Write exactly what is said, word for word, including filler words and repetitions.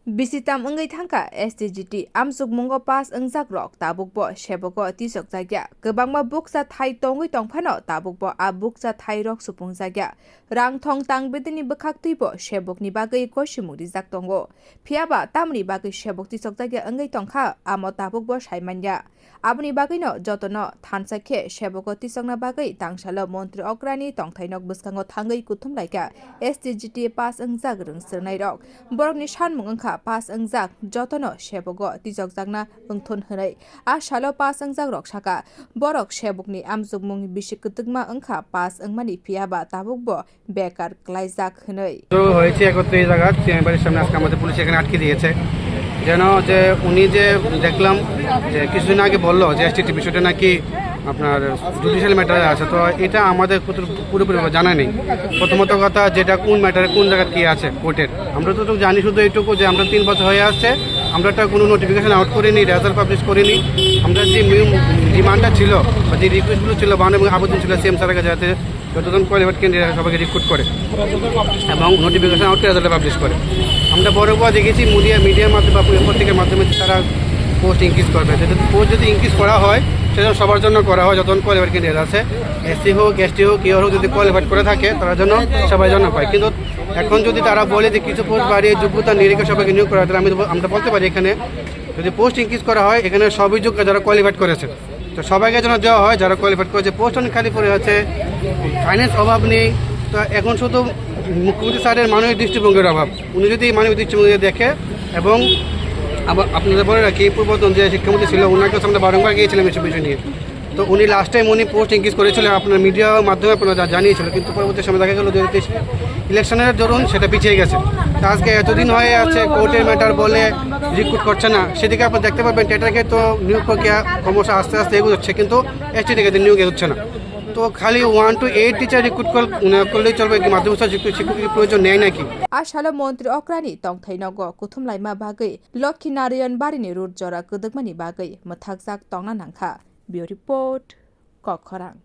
Bisi tam wngwi thangkha S T G T amchukmungo pass wngjak rok tabukbo sebogo tisokjakya. Kwbangma bukcha thai tongwi tongphano tabukbo a bukcha thai rok supungjak ya. Rang thong tang bedini bwkhak twibo sebokni bagwi koisimung rijak tongo. Phiyaba tamoni bagwi sebok tisokjakya wngwi tongkha, amo tabukbo saimanya. Aboni bagwino jotono thansa khe sebogo tisokna bagwi tangsalo montri okrani tongthainok bwskango thangwi kuthum laikha S T G T pass wngjak rwngsrwngnairok. Borokni sanmung wngkha pass wngjak jotono sebogo tisokjakna wngthun hwnwi. A salo pass wngjakrok saka, borok sebokni amchukmung bisi kwtwkma wngkha pass wngmani, phiyaba tabukbo bekar klaijak hwnwi. তো হয়েছে একত্রিশ জায়গা, সিএমএ বাড়ির সামনে আজকে আমাদের পুলিশ এখানে আটকে দিয়েছে। যেন যে উনি যে দেখলাম যে কিছুদিন আগে বললো যে এসটিটি বিষয়টা নাকি আপনার জুডিশিয়াল ম্যাটারে আছে, তো এটা আমাদের পুরো-, পুরোপুরি জানা নেই। প্রথমত কথা, যেটা কোন ম্যাটারে কোন জায়গায় কি আছে কোর্টের, আমরা তো জানি শুধু এইটুকু যে আমরা তিন বছর হয়ে আসছে, আমরা একটা কোনো নোটিফিকেশন আউট করিনি, রেজাল্ট পাবলিশ করিনি। আমরা যে ডিমান্ডটা ছিল বা যে রিকোয়েস্টগুলো ছিল, বাহান্ন এবং আবেদন ছিল সিএম স্যারের কাছে, যাতে যতজন কোয়ালিফাইড ক্যান্ডিডেট সবাইকে রিক্রুট করে এবং নোটিফিকেশন আউট করে রেজাল্ট পাবলিশ করে। আমরা বড় বড় দেখেছি মিডিয়া, মিডিয়ার মাধ্যমে বা পত্রিকার মাধ্যমে তারা পোস্ট ইনক্রিজ করবে। যদি পোস্ট যদি ইনক্রিজ করা হয়, সেটা সবার জন্য করা হয়, যতজন কোয়ালিফাইড ক্যান্ডিডেট আছে, এসসি হোক, এসটি হোক, কেউ হোক, যদি কোয়ালিফাইড করে থাকে, তারা যেন সবাই জন্য পায়। কিন্তু এখন যদি তারা বলে যে কিছু পোস্ট বাড়িয়ে যোগ্যতা নিয়ে রেখে সবাইকে নিয়োগ করা হয়, তাহলে আমি তো ব-, আমরা বলতে পারি এখানে যদি পোস্ট ইনক্রিজ করা হয়, এখানে সবই যোগ্য যারা কোয়ালিফাইড করেছে, তো সবাইকে যেন দেওয়া হয় যারা কোয়ালিফাইড করেছে। পোস্ট অনেক খালি পড়ে আছে, ফাইন্যান্স অভাব নেই। তো এখন শুধু মুখ্যমন্ত্রী স্যারের মানবিক দৃষ্টিভঙ্গির অভাব। উনি যদি এই মানবিক দৃষ্টিভঙ্গি দেখে এবং আবার আপনাদের বলে রাখি, পূর্বতন যে শিক্ষামন্ত্রী ছিল, ওনার কাছে আমরা বারংবার গিয়েছিলাম এইসব বিষয় নিয়ে। তো উনি লাস্ট টাইম উনি পোস্ট ইনক্রিজ করেছিলেন, আপনার মিডিয়ার মাধ্যমে আপনারা জা-, জানিয়েছিল, কিন্তু পরবর্তী সময় দেখা গেল যে ইলেকশনের দরুন সেটা পিছিয়ে গেছে। তো আজকে এতদিন হয়ে আছে, কোর্টের ম্যাটার বলে রিক্রুট করছে না, সেদিকে আপনারা দেখতে পাবেন টেটাকে তো নিয়োগ প্রক্রিয়া ক্রমশ আস্তে আস্তে এগোচ্ছে, কিন্তু এসটি থেকে নিয়োগ এগোচ্ছে না। তো খালি one two eight teacher recruit করলেই চলবে, কি মাধ্যমিক স্তর শিক্ষক, শিক্ষকের প্রয়োজন নেই নাকি? A salo montri okrani tongthai nogo kuthum laima bagwi Lokhi Narayan Barini road jora kwdwkmani bagwi mwthakjak tongna nangkha. Bureau Report, Kokkhorang.